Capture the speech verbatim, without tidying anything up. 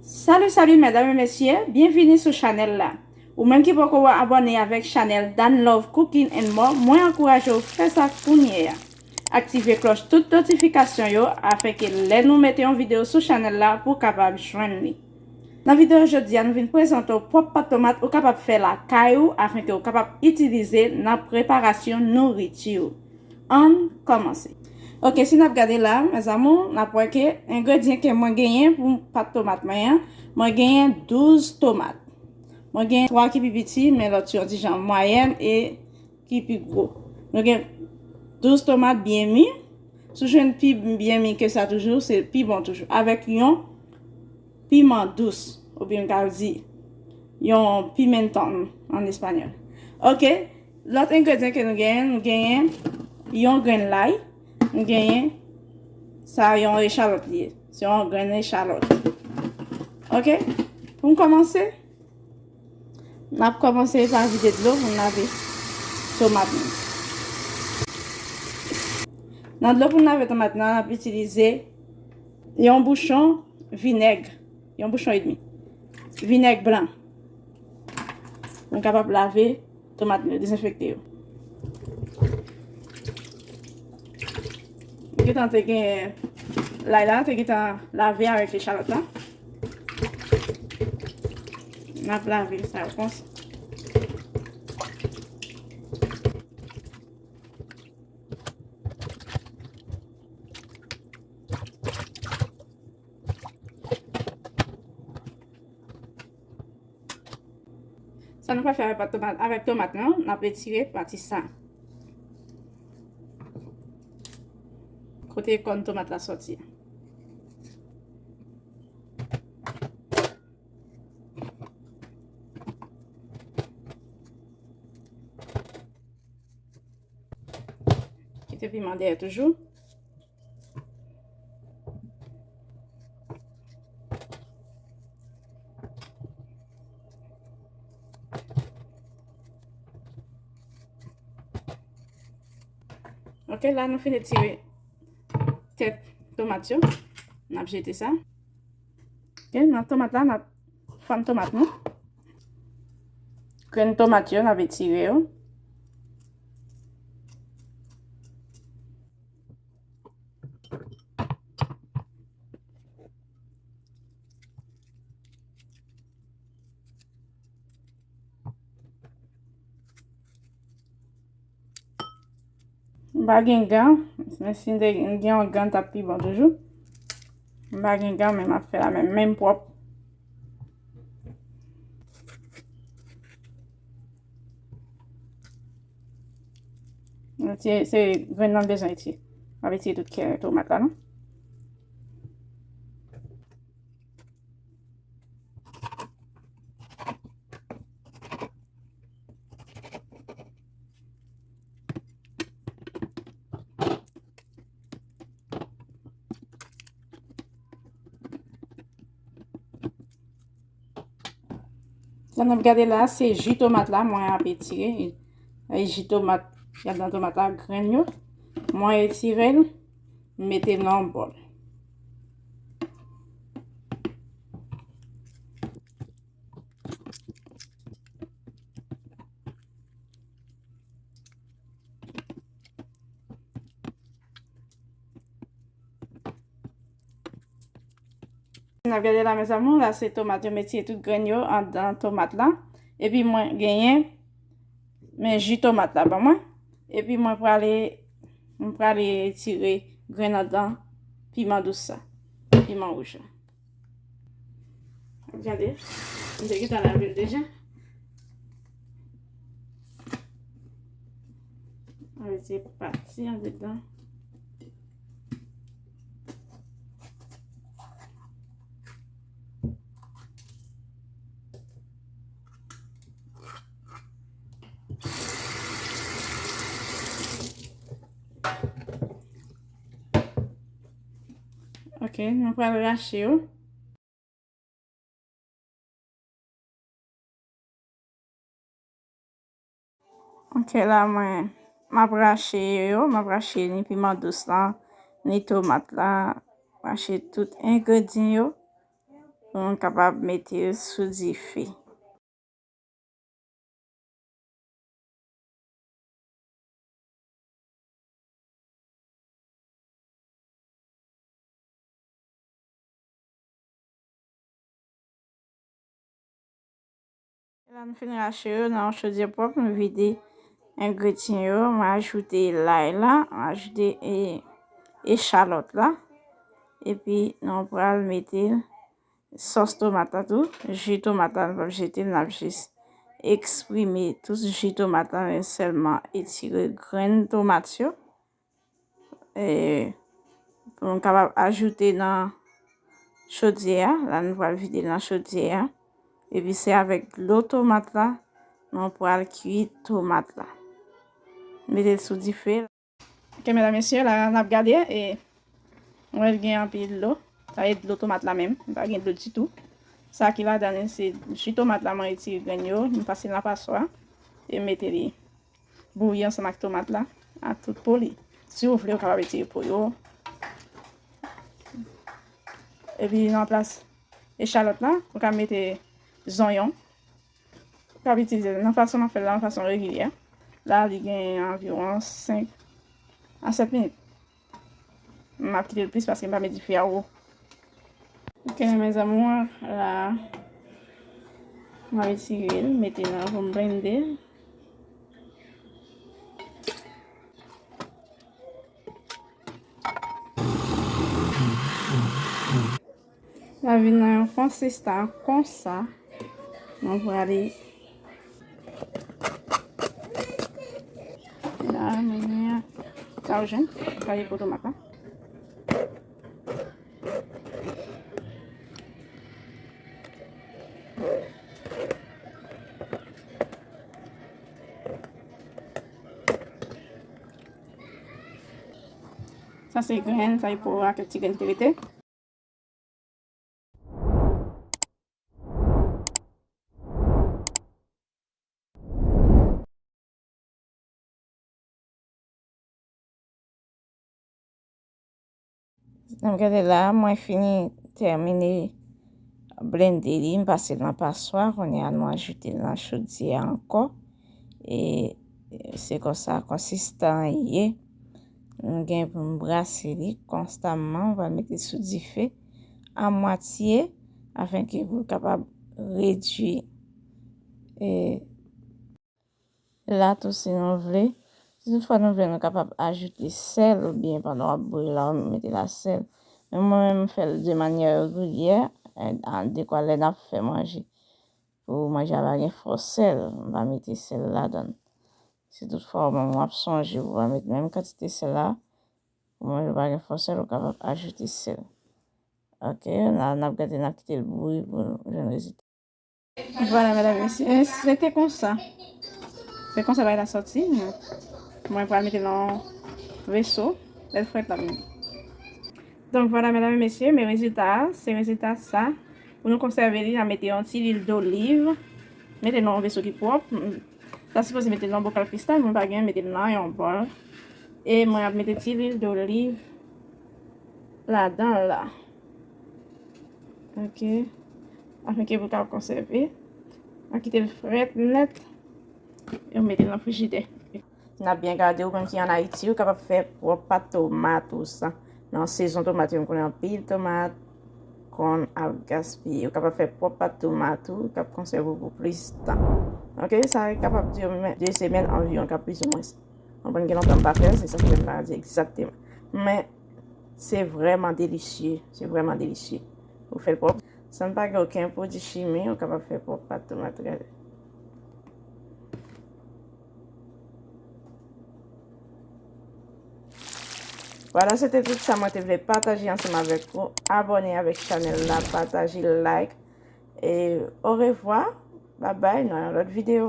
Salut, salut, medam e mesye, byenvini sou chanèl la. Ou menm ki poko abòne avèk chanèl Dan Love Cooking and More, mwen ankouraje w fè sa kounye a. Aktive klòch tout notifikasyon yo, afenke lè nou mete yon videyo sou chanèl la, pou w kapab jwenn li. Nan videyo jodi a, nou vin prezante w pwòp pat tomat ou kapab fè lakay ou, afenke w kapab itilize nan preparasyon nouriti w. Ann kòmanse. Ok, si n ap gade la, mes amours, n ap wè ke engredyan ke mwen genyen pou pat tomat mwen an, mwen genyen douz tomat. Mwen genyen twa ki pi piti, men lòt yo ti jan mwayèn e ki pi gwo. Nou gen douz tomat byen mi. Si w jwenn pi byen mi ke sa toujou, se pi bon toujou. Avèk yon piman dous, oubyen m ka di yon pimenton an espanyòl. Ok, lòt engredyan ke nou genyen, nou genyen yon grenn lay, nou genyen sa yon echalòt li ye. Se yon grenn echalòt. Ok, pou m kòmanse, n ap kòmanse pa vide dlo pou n lave tomat nou. Nan dlo pou n lave tomat nan, n ap itilize yon bouchon vinèg, yon bouchon edmi. Vinèg blan. Pou n kapab lave tomat nou, dezenfekte yo. Gentan te gen lay la, te gentan lave avèk echalòt la. N ap lave sa yo konsa. Sa nou pral fè avèk pat tomat, avèk tomat lan, n ap etire pati sa. Kote kòn tomat la sòti. Kite piman dèyè toujou. Ok, la nou fin etire tèt tomat yo. N ap jete sa. Ok, nan tomat la, n ap fann tomat nou. Grenn tomat yo, n ap etire yo. M pa gen gan, men si m te gen yon gan, t ap pi bon toujou. M pa gen gan, men m ap fè la menm, menm pwòp. Se, se grenn nan bezwen etire. M ap etire tout kè tomat la, non? Sa n ap gade la, se ji tomat la, mwen ap etire. E ji tomat, y ap nan tomat la, grenn yo. Mwen etire l, m mete l nan yon bòl. N ap gade la, mes amours, la se tomat yo, m etire tout grenn yo andan tomat la. Epi mwen genyen, men ji tomat la ban mwen. Epi mwen prale, mwen prale etire grenn andan piman dous sa, piman wouj la. Gade, m te gentan lave l deja. Mete pati andedan. Ok, nou pral rache yo. Ok, la mwen, m ap rache yo, m ap rache ni piman dous la, ni tomat la, rache tout engredyan yo. Pou nou kapab mete l sou dife. La, nou fin rache yo nan yon chodyè pwòp, nou vide engredyan yo, mwen ajoute lay la, mwen ajoute e, echalòt la, epi nou pral mete sòs tomat la tou, ji tomat la, nou p ap jete l, n ap jis eksprime tout ji tomat la, men sèlman etire grenn tomat yo. E, pou nou kapab ajoute nan chodyè a, la nou pral vide l nan chodyè a. Epi se avèk dlo tomat la, nou pral kwi tomat la. Mete l sou dife. Ok, medam, mesye, la, n ap gade, e, mwen gen anpil dlo. Sa e dlo tomat la menm, pa gen dlo ditou. Sa ki ladan li, se ji tomat la, mwen retire grenn yo, m pase l nan paswa, e m mete li bouyi ansanm ak tomat la, ak tout po li. Si w vle, ou kapab retire po yo. Epi nan plas echalòt la, ou ka mete zonyon. Ou ka itilize nan fason m ap fè l la, nan fason regilyè. La, li gen anviwon senk a sèt minit. M ap kite l plis paske m pa met dife a wo. Ok, mes amours, la, m ap retire l, mete nan pou m blende l. L ap vin nan yon konsistans konsa. Nou prale. La, mwen gen sa w jwenn. Prale pou tomat la. Sa se grenn, sa e po a, kèk ti grenn ki te rete. N ap gade la, mwen fini tèmine blende li, m pase l nan paswa, kounye a nou ajoute l nan chodyè a ankò. E se konsa konsistan li ye. M gen pou m brase li konstamman, m va mete sou dife a mwatye, afenke pou l kapab redui, e, la tou, si nou vle. Si toutfwa nou vle, nou kapab ajoute sèl, oubyen pandan w ap bouyi la, w mete la sèl. Men mwen menm, m fè l de manyè regilyè, e, a, dekwa lè n ap fè manje. Pou manje a pa gen fòs sèl, m pa mete sèl ladan l. Si toutfwa w menm w ap sonje pou w pa mete menm kantite sèl la, pou manje w pa gen fòs sèl, ou kapab ajoute sèl. Ok, n a, n ap gade, n ap kite l bouyi pou nou jwenn rezilta. Vwala, medam, mesye, se te konsa. Se konsa bagay la sòti. Mwen pral mete l nan veso. Lè l frèt la vini. Donk, vwala, medam e mesye, men rezilta a, se rezilta sa. Pou nou konsève li, n a mete yon ti lwil doliv. Mete nan yon veso ki pwòp. Sa sipoze mete nan bokal kristal, mwen pa gen, mete nan yon bòl. E mwen ap mete ti lwil doliv ladan la. Ok. Afenke pou l ka konsève. An kite l frèt nèt. E w mete l nan frijidè. N ap byen gade, ou menm ki ann Ayiti, ou kapab fè pwòp pat tomat ou sa. Nan sezon tomat yo, m konnen anpil tomat konn ap gaspiye. Ou kapab fè pwòp pat tomat ou, k ap konsève w pou plis tan. Ok, sa kapab dire menm de semèn anviwon, k ap plis ou mwens. Mwen konn gen lontan m pa fè l, se sa k fè m pa di egzakteman. Men, se vrèman delisye, se vrèman delisye. Ou fè l pwòp, san pa gen okenn pwodui chimi, ou kapab fè pwòp pat tomat ou, gade. Vwala, se te tout sa mwen te vle pataje ansanm avèk ou. Abòne avèk chanèl la, pataje, like. E orevwa. Babay, nan yon lòt videyo.